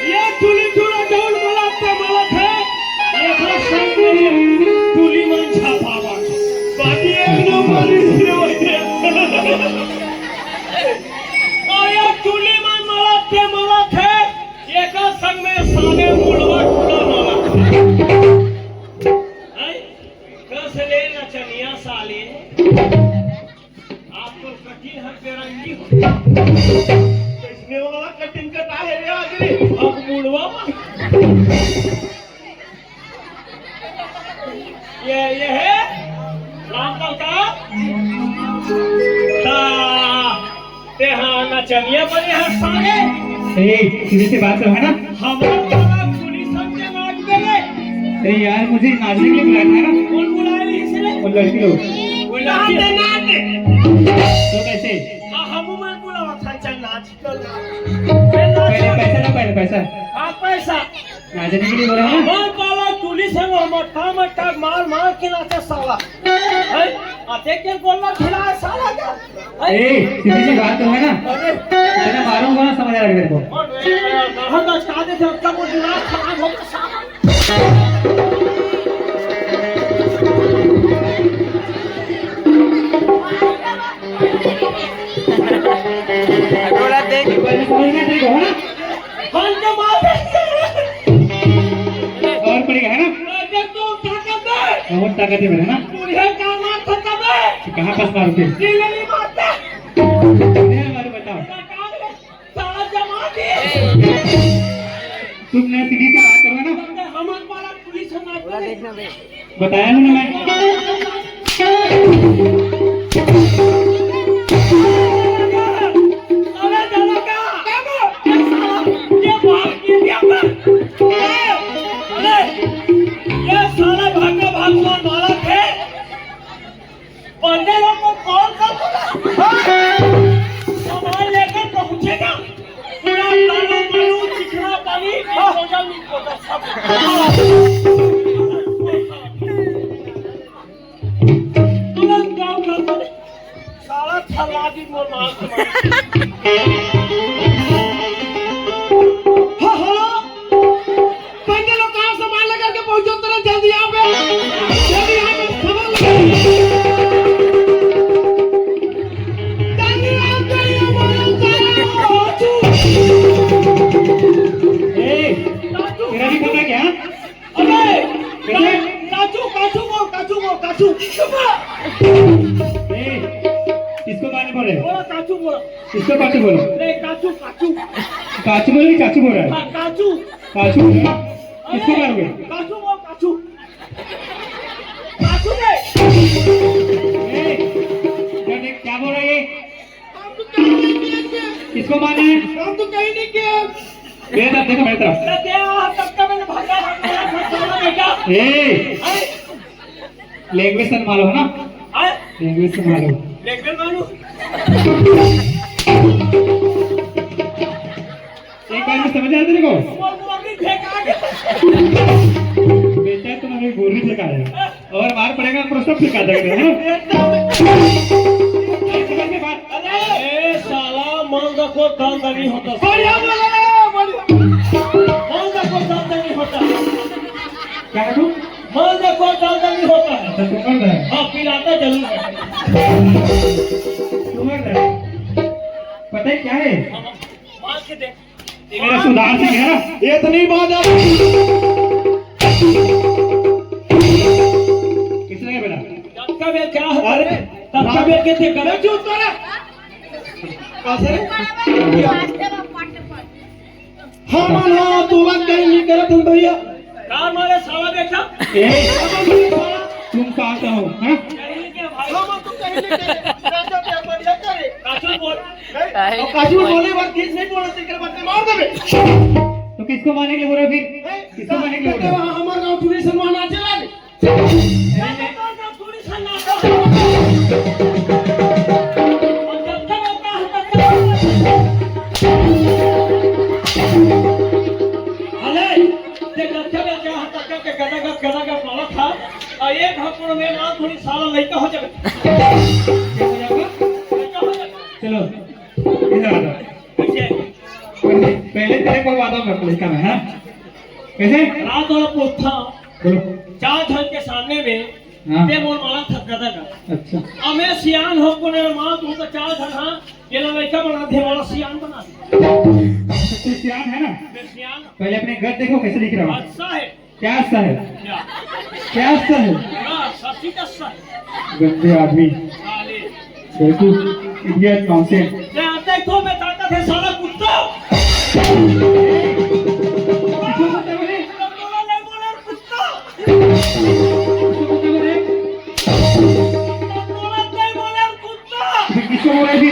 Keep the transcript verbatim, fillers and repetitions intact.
ये टुली टुला जउन मलत ते मलत हे, एकर संग में टुली मन छापावत। बाकी एक नंबर इसने वैसे। अउ ये टुली मन मलत ते मलत हे, एकर संग में साले मुड़वा टुला मलत हे। हैं? कस ले नचनिया साले। आप तो कटिंग हर बेरंगी हो। इसने वाला कटिंग कटा है रे आज रे। अब मुड़वा मा। ये, ये है? राम का अवतार? ता, ते हाँ नचनिया बने हैं साले। ए, सीधे से बात करो, है ना? हमारे वाला पुलिस हमसे मार देंगे। अरे यार, मुझे नाचने के लिए बुलाया था ना। कौन बुलाया इसे? वो लड़की लोग। वो लड़की। नाच दे, नाच दे। तो कैसे? हाँ, हम उमर बुलावा था, चल नाच, चल नाच। चल नाच। पहले पैसा ना, पहले पैसा। हाँ, पैसा। नाचने के लिए बोला है ना? हमारे वाला पुलिस है, वो मट्ठा मट्ठा मार मार के नाचे साला। हैं? अते के गोला खिला साला का। ए, सीधी सी बात तो है ना? अरे। इतना मारूंगा ना, समझ आ रहा है तेरे को। और ये, हम तो चाहते थे, उसका वो दिमाग खराब हो गया साला। डोला देख। पहले समझ में ठीक हो ना? हम तो मार और पड़ेगा, है ना? अरे, तो ताकत है। बहुत ताकत है मेरा ना। बुढ़े का मार सकता है। तो कहाँ पास मारोगे? दिल नहीं मारता। नहीं मारो, बताओ। साला जमा दे। तुमने सीधी से बात करो ना। हमारे वाला पुलिस हमारे पूरा देखना बे। बताया ना मैं। अरे दादा का, ये बात ये क्या कर? अरे, ये साला भागा भाग कौन वाला थे? बंदे लोग को कॉल कर बोला। सामान लेकर पहुंचेगा। पूरा तालू मालू, चिकना पानी, disposal, disposal, सब। तुरंत गाँव का बने। साला छल्ला दी मोर माल। हाँ, हेलो। पंद्रह लोग कहाँ सामान लेकर के पहुंचो, तुरंत जल्दी आओ बे। जल्दी आओ बे, सामान लेकर। जल्दी आओ बे, ये हमारा सारा हो चुका। ए, तेरा भी खाता क्या? अबे, कैसे? का-, काचू, काचू बोल, काचू बोल, काचू। चुप रह। ए, किसको पानी बोले? बोला काचू बोला। किसको काचू बोला? नहीं, काचू, काचू। काचू बोले कि चाचू बोल रहा है? हाँ, काचू। काचू बोल रहा है? किसको अरे, मारोगे? काचू बोल, काचू। काचू रे। ए, क्या देख, क्या बोल रहा है ये? हम तो कहीं नहीं किए थे। किसको मारना है? हम तो कहीं नहीं किए। मेरे तरफ देखो, मेरे तरफ। तो क्या, तब का मैंने भागा, भागा, भागा, भागा, बेटा। ए, अरे। लैंग्वेज संभालो ना। हाँ? लैंग्वेज संभालो। लैंग्वेज मालूम? एक बार में समझ आया तेरे को? वो, वो अभी फेंका के। बेटा, तुम अभी बोरी फेंका रहे हो। और मार पड़ेगा, पर सब फेंका देगा, है ना? एकदम। समझ में बात? अरे, ए, साला, मन रखो, दर्द नहीं होता। बढ़िया बोला, बढ़िया। मन रखो, दर्द नहीं होता। क्या करूँ? मान लो, कोई ज्यादा नहीं होता है। अच्छा, तो कर रहा है। हाँ, पिलाता जरूर है। क्यों कर रहा है? पता है क्या है? हाँ, मान के देख। ये मेरा सुधार सिंह है ना? ये तो नहीं बात है। किसने कहा बेटा? तब का बे क्या है? अरे, तब का बे के थे, गलत क्यों उत्तर है? कहाँ से रे? हाँ, मान, हाँ, तोला कहीं नहीं करत हम भैया। का मारे साला बेटा? ए, तुम कहाँ से हो, हाँ? कहीं के भाई। हाँ, मान, तू कहीं नहीं करे। राजा क्या बढ़िया करे। काजू बोल। नहीं, और काजू बोले बात, किस नहीं बोला, तेरे बात में मार दे बे। तो किसको मारने के लिए बोल रहे हो फिर? नहीं, किसको मारने के लिए बोल रहे हो? हमारे गाँव पुलिस हमारा नाचे वाले। अरे, देख, लड़का में क्या हाथ लगा के गदा गद, गदा गद मारा था। और एक हाथ मैं माँ थोड़ी साला लड़का हो जाएगा। क्या हो जाएगा? लड़का हो जाएगा। चलो, इधर आ जाओ। कैसे? पहले, पहले तेरे को वादा कर लड़का में, हाँ? कैसे? रात वाला पोथा। बोलो। चार झन के सामने में हाँ। ते मोर माला थपका था का? अच्छा। अब मैं सियान हो को ने माँ, तू तो चार झन, हाँ, ये लो लड़का बना दे, मोला सियान बना दे। तू सियान है ना? मैं सियान। पहले अपने गद्य देखो कैसे लिख रहा हूँ। अच्छा है। क्या सा है? क्या? क्या सा है? हाँ, सच्ची का सा है। गंदे आदमी। साले। बेवकूफ, इडियट, नॉनसेंस। क्या आता है तो मैं ताकत है साला कुत्ता। किसको बोलता है रे? बोला नहीं बोला कुत्ता। किसको बोलता है रे? बोला नहीं बोला कुत्ता। किसको बोला है जी?